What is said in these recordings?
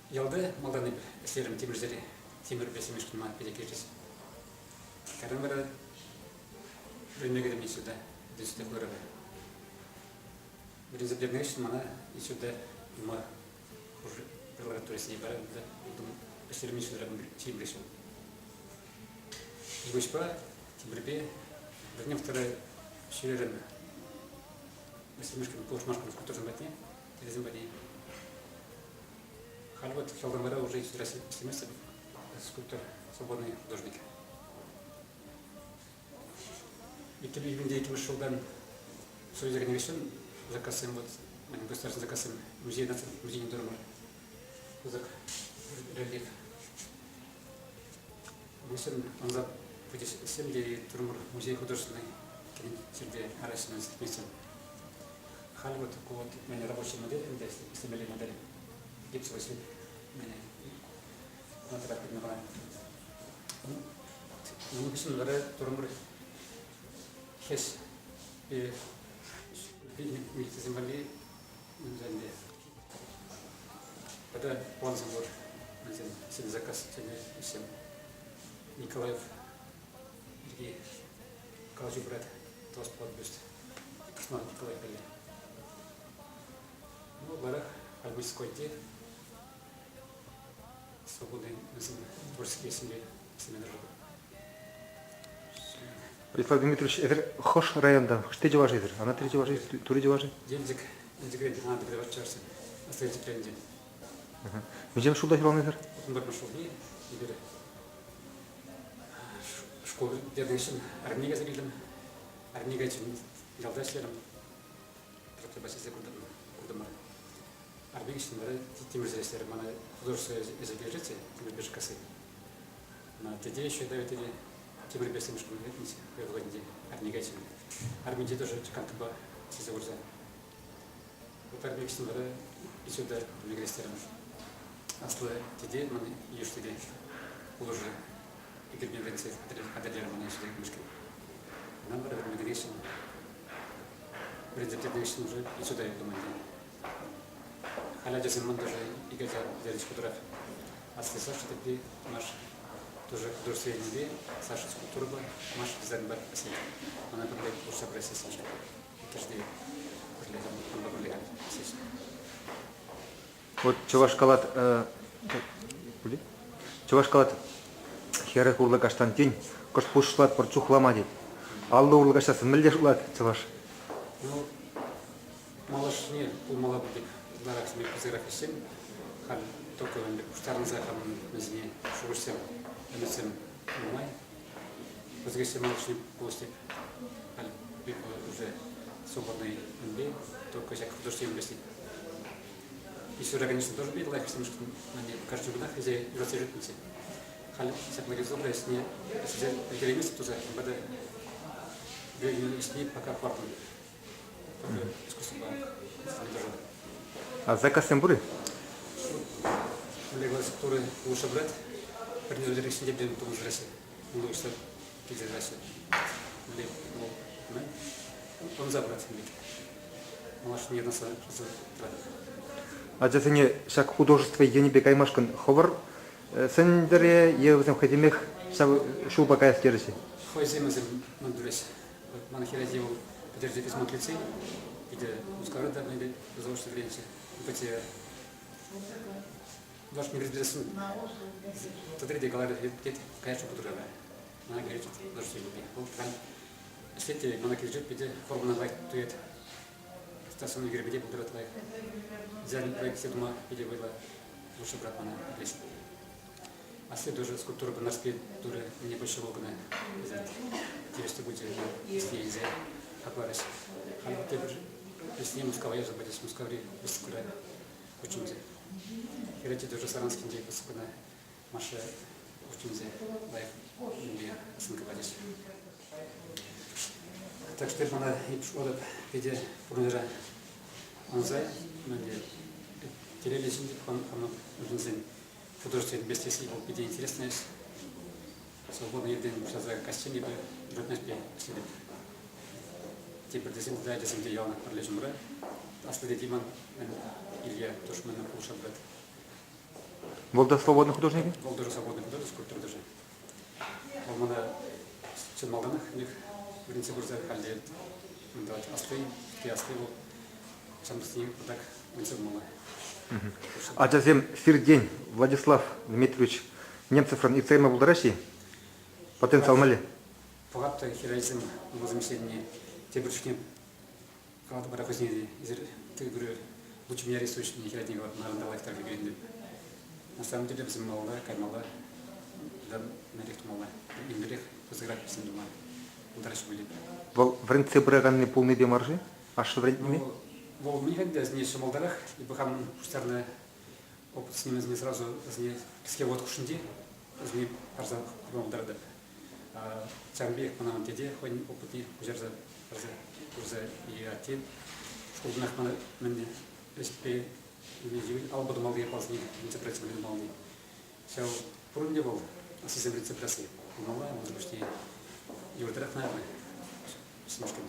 Ялта малтан эп ӗҫлерӗм тимӗрҫӗре. Тимӗрпе ӗҫлемешкӗн ман питӗ килӗшет. Кайран вара вӗренме кӗтӗм сюда, института хулара. Вӗренсе пӗтернӗ хыҫҫӑн мана института юлма лабораторисене ӗҫлерӗм институтра 21 ҫул. Йывӑҫпа, тимӗрпе вӗреннӗ вӑхӑтра ҫӳрерӗм ӗҫлемешкӗн пулӑшмашкӑн скульпторсем патне, тетесем патне. Халь вот Ялтӑрмара уже институтра ӗҫлеместӗп, скульптор, свободный художник. Иккӗмӗш ҫултан Союза кӗнӗ хыҫҫӑн заказсем вот государственный заказсем музей музейне турӑмӑр. Пысӑк рельеф. Хыҫҫӑн ӑнса путешествием те турӑмӑр музей художественный ҫӗрте Арасина вместе. Халь вот ку вот мене рабочая модель ӗнтӗ ӗҫлемелли модель гипсовый слип мене Ун хыҫҫӑн вара турӑмӑр хӗс. Милицисем валли мӗншӗн тата плансем пур. Мӗншӗн сӗнӗ заказ сӗнӗ ӗҫсем. Николаев пирки калаҫу пырать. Тӑвас пулать бюст. Космонавт Николаев валли. Ну, ытларах Альмайскойте свободный вӗсем творческий ӗҫсемпе ӗҫлеме тӑрӑшатӑп. Владислав Дмитриевич, эсир хӑш районтан, хӑшти чӑваш эсир? Анатри чӑваши, тури чӑваши? Елчӗк, Елчӗкрен, Анатри чӑвашсем. Аслӑ Елчӗкрен. Миҫемӗш ҫулта ҫуралнӑ эсир? 31 ҫулхи эпир шкул пӗтернӗ хыҫҫӑн армие кайса килтӗм. Армие кайиччен ялта ӗҫлерӗм. Тракторпа ӗҫлесе куртӑмӑр. Армие хыҫҫӑн вара тимӗрҫӗ ӗҫлерӗм. Мана художество ӗҫӗ килӗшетчӗ, тимӗрпе шкафсем. Тете еще давит или тимӗрпе ӗҫлемешкӗн хӑй вӑхӑтӗнче армие кайчӗ. Арминче тоже чеканкӑпа ӗҫлесе курса. Вот армие хыҫҫӑн вара исюда мигрестерӗм. Аслӑ тете, ман йыш тете пулӑшрӗ. Ӳкерме вӗренсе хатӗрлерӗм ӑна ӗҫле кӗмешкӗн. Ӑна вара вӗренме кӗресшӗн. Вӗренсе пӗтернӗ хыҫҫӑн уже исюда юлтӑм ӗнтӗ. Халь ачасем ман тоже икӗ ача пӗтерчӗҫ хутӑрах. Асли Саша тепри Маша. Тоже художество енӗпе Саша скульптурӑпа, Маша дизайнпа ӗҫлет. Мана пӗрле пулӑшса пырать Саша. Иккӗшӗ те пӗрле хампа пӗрле ӗҫлеҫҫӗ. Вот чӑваш калать, чӑваш калать, хӗрӗх урлӑ каҫсан тин кӑшт пуҫ шутлать, чухлама тет. 50 урлӑ каҫсассӑн мӗнле шутлать чӑваш? Ну, Малашне пулмалла пек ытларах пысӑкрах ӗҫсем халь только ӗнтӗ пуҫтарӑнса хамӑн вӗсене шухӑшсем, ӗмӗтсем нумай. Пысӑк ӗҫсем малашне пулас теп. Халь уже свободный ӗнтӗ, только ҫак художественный вӗҫлет. История, конечно, тоже бит лайӑх ӗҫлемешкӗн каждый кунах ӗҫе юратса ҫӳретнӗччӗ. Халь ҫапла килсе ӗҫне ӗҫлесе ӗлкӗрейместӗп туса, ҫавӑнпа та ӗҫне пока хӑвартӑм. А заказсем пур-и? Олег Васильевич пулӑша пырать. Пӗрне ҫӗнтерӳ тумӑшраҫҫӗ. Улӑштар килсе тӑраҫҫӗ. Олег ӑнса пырать пек. Малашне ӑнса тӑрать. Ачасене ҫак художество енӗпе каймашкӑн хӑвӑр сӗнтӗре е вӗсем хӑйсемех ҫав ҫулпа каяс терӗҫ-и? Хӑйсем вӗсем мӗн турӗҫ. Ман хӗрачи вӑл пӗтерсе физмат лицей, питӗ Мускавра та мӗнпе заочно вӗренчӗ. УПТ Ваш миграцин тӑтри те каларӗ, тет, каяш кутурава. Мана килет, дождь Вӑл тӑван ӗҫлет те мана килӗшет питӗ формӑна лайӑх туять. Стационар ӳкерме те пултарать лайӑх. Дизайн проектсем тума питӗ вӑйлӑ лучше брат мана лезет. Асли тоже скульптура Нарспи турӗ мне больше кӑна тивӗҫлӗ пулчӗ ӗҫне илсе хакларӗҫ. Халь тепӗр ӗҫне Мускава ярса пачӗҫ, Мускаври выставкӑра хутшӑнчӗ. Хӗрачи тоже Саранскинче выставкӑна Маша хутшӑнчӗ, лайӑх мӗнпе оценка пачӗҫ. Так что мана шутлатӑп питӗ пурнӑҫра ӑнса, мӗнле телейлӗ ҫын хамӑн ҫынсен художественный вместе вӑл питӗ интересная ӗҫ. Свободный иртен пуҫласа каҫчен эпӗ юратнӑ ӗҫлетӗп. Тепӗр тесен тата ачасем те яланах пӗрле ҫумра. Аслӑ тете ман Илья тоже мана пулӑша пырать. Вӑл та свободный художник? Вӑл тоже свободный художник, скульптор тоже. Вӑл мана чӑн малтанах вӗренсе пырса халь те асли, те асли вӑл ҫамрӑксене пӑртак вӗренсе пымалла. Ачасем сиртен Владислав Дмитриевич Немцевран иртсе кайма пултараҫҫӗ-и? Потенциал мӗнле? Пӑхап та хӗрачасем вӗсем ӗҫленине тепӗр чухне калатӑп хӑйсене эсир ты говорю лучше меня рисуешь мне хӗрачине калатӑп нарында лайӑхтарах ӳкерен На самом деле вӗсем малалла каймалла тата мӗнрех тумалла мӗнлерех пысӑкрах ӗҫсем тума пултараҫҫӗ пуль Вӑл вӗрентсе пыраканни пулнипе мар-ши? Ашшӗ вӗрентнипе? Вӑл мӗн ӗнтӗ ҫӑмӑлтарах, эпӗ хам пуҫтарнӑ опыт с ним сразу вӗсене кӗске вӑхӑт хушшинче вӗсене парса курма пултаратӑп. Ҫавӑн пекех мана тете хӑйӗн опытне куҫарса парса курса и атте шкултанах мана мӗн ӗҫпе алӑпа тумалли япаласене рецепт тумалли. Ҫав пур ӗнтӗ вӑл аслисем рецепт пулмалла, унсӑр пуҫне йывӑртарах, наверное, ҫимешкӗн.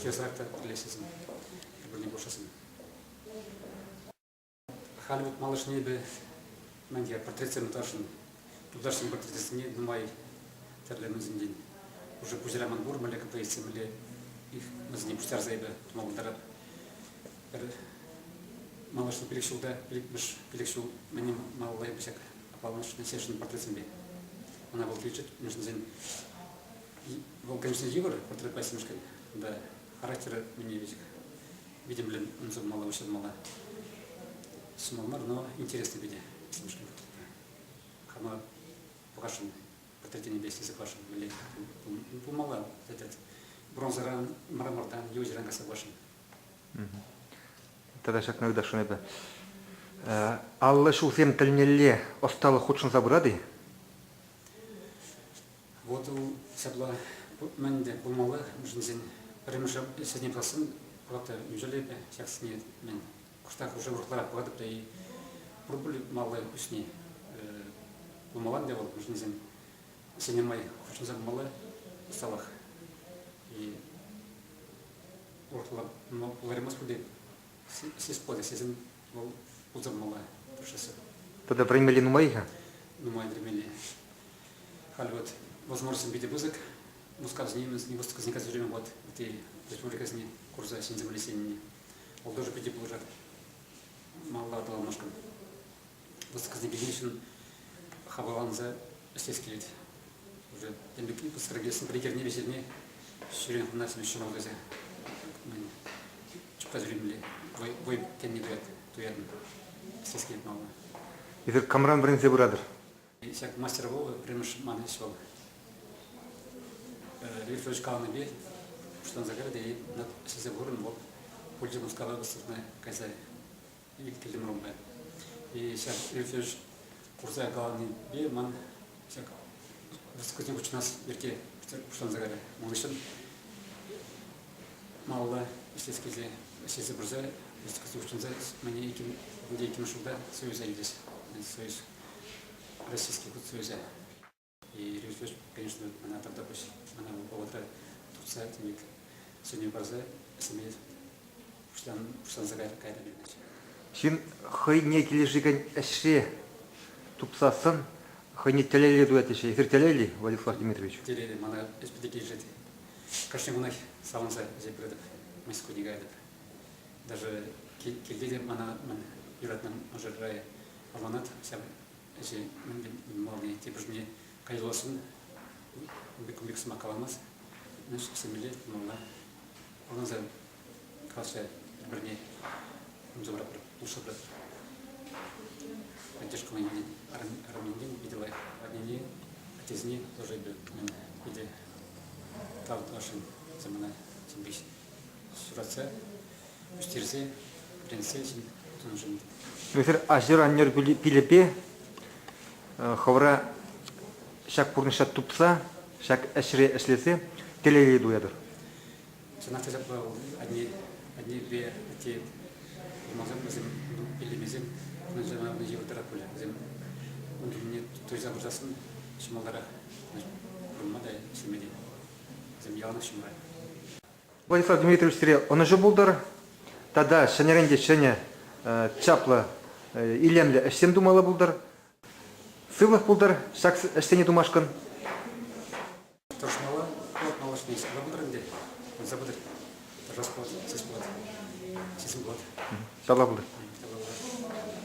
Часрах та пӗрлешесен, пӗр-пӗрне пулӑшасӑн. Халь вот малашне эпӗ мӗнле портретсем тӑвасшӑн. Юлташсен портречӗсене нумай тӗрлӗ мӗнсенчен уже пуҫра ман пур, мӗнле композици, мӗнле их вӗсене пуҫтарса эпӗ тума пултарап. Пӗр малашне пилӗк ҫулта, пилӗкмӗш пилӗк ҫул мӗне малалла эпӗ ҫак аппаланӑшне сешӗн портретсемпе. Мана вӑл килчӗ, мӗншӗн вӑл, конечно, йывӑр портретпа ӗҫлемешкӗн. Да, характерӗ мӗне веҫех витӗмлӗн ӑнсӑрмалла, уҫӑлмалла. Ҫӑмӑл мар, но интереслӗ питӗ ӗҫлемешкӗн портретпа. Хама пӑхасшӑн, портрет ӗҫлесе пӑхасшӑн, мӗнле пулмалла этот бронзӑран, мрамортан, йывӑҫран касса пӑхасшӑн. Тата ҫакна ыйтасшӑн эпӗ. 50 ҫулсем тӗлнелле ӑсталӑх хутшӑнса пырать-и? Вот ул ҫапла мӗн те пулмалла, мӗншӗн пӗрремӗш ӗҫсене пӑхсан пӑхап та неужели эпӗ ҫаксене мӗн кӑштах уже урӑхларах пӑхатӑп та и пур пуль малла ӳсни пулмалла ӗнтӗ вӑл, мӗншӗн ӗҫсене май хутшӑнса пымалла ӑсталӑх. И урӑхла пултараймасть пуль те сис пулать, сисӗн вӑл пулса пымалла тӑрӑшасси. Тата вӗренмелли нумай-ха? Нумай вӗренмелли. Халь вот возможностьсем питӗ пысӑк. Мускавсене, выставкӑсене кайса ҫӳреме пулать. Ытти республикӑсене курса ҫынсем илесенне. Вӑл тоже питӗ пулӑшать малалла аталанмашкӑн. Выставкӑсене килни ҫын хавхаланса ӗҫлес килет. Уже тем пек выставка килсен пӗр эрне виҫерне ҫӳрен хунна ҫӑмӑл тесе чупса ҫӳремелле. Вӑй тенни туятӑн. Ӗҫлес килет малалла. Эсир камран вӗренсе пыратӑр? Ҫак мастерового пӗрремӗш ман ӗҫ вӑл. Лев Федорович каланипе пуҫланса кайрӗ те ӗҫлесе пурӑн вӑл пулчӗ Мускава выставкӑна кайса килтӗмӗр унта. И ҫак Лев Федорович курса каланипе ман ҫак выставкӑсене хутшӑнас йӗрке пуҫланса кайрӗ. Ун хыҫҫӑн малалла ӗҫлес килсе ӗҫлесе пырса выставкӑсене хутшӑнса мӗне иккӗмӗш ҫулта Союза илчӗҫ. Союз Российский худсоюза. И Революция, конечно, мана тавтапуҫ. Мана вӑхӑтра туртса тем пек сӗнӳ парса ӗҫлеме пуҫланса кайрӑм. Ҫын хӑйне килӗшекен ӗҫре тупсассӑн хӑйне телейлӗ туять теҫҫӗ. Эсир телейлӗ, Владислав Дмитриевич? Телейлӗ. Мана ӗҫ питӗ килӗшет. Кашни кунах савӑнса ӗҫе пыратӑп, Москвине каятӑп. Даже килте те мана юратнӑ мӑшӑр Ӑнланать ҫав ӗҫе мӗн малти тепӗр каяласын кун пек сӑмах каламасть. Ӗҫлемелле, малалла. Ӑнланса калаҫса пӗр-пӗрне пулӑшса пыратпӑр. Поддержка арӑмӗнчен питӗ лайӑх. Аннене, аттесене тоже эпӗ питӗ тав тӑвасшӑн мана тем пек ҫуратса ӳстерсе, вӗрентсе ҫын тунӑшӑн. Эсир аҫӑр-аннӗр пилӗпе хӑвӑра ҫак пурнӑҫа тупса, ҫак ӗҫре ӗҫлесе телейлӗ туятӑр. Чӑнах та ҫапла вӑл анне, аннепе атте пулмасан вӗсем пиллемесен пурнӑҫа йывӑртарах пулӗ. Вӗсем ун чухне туйса пырсассӑн ҫӑмӑлтарах пурӑнма та ӗҫлеме те. Вӗсем яланах ҫумра. Владислав Дмитриевич сире ӑнӑҫу пултӑр тата ҫӗнӗрен те ҫӗнӗ чаплӑ илемлӗ ӗҫсем тумалла пултӑр. Сывлӑх пултӑр ҫак ӗҫсене тумашкӑн. Тӑрӑшмалла пулать малашне ҫапла пултӑр ӗнтӗ. Ӑнса пытӑр. Тӑрӑшас пулать, сис пулать. Сисӗм пулать. Ҫапла пултӑр.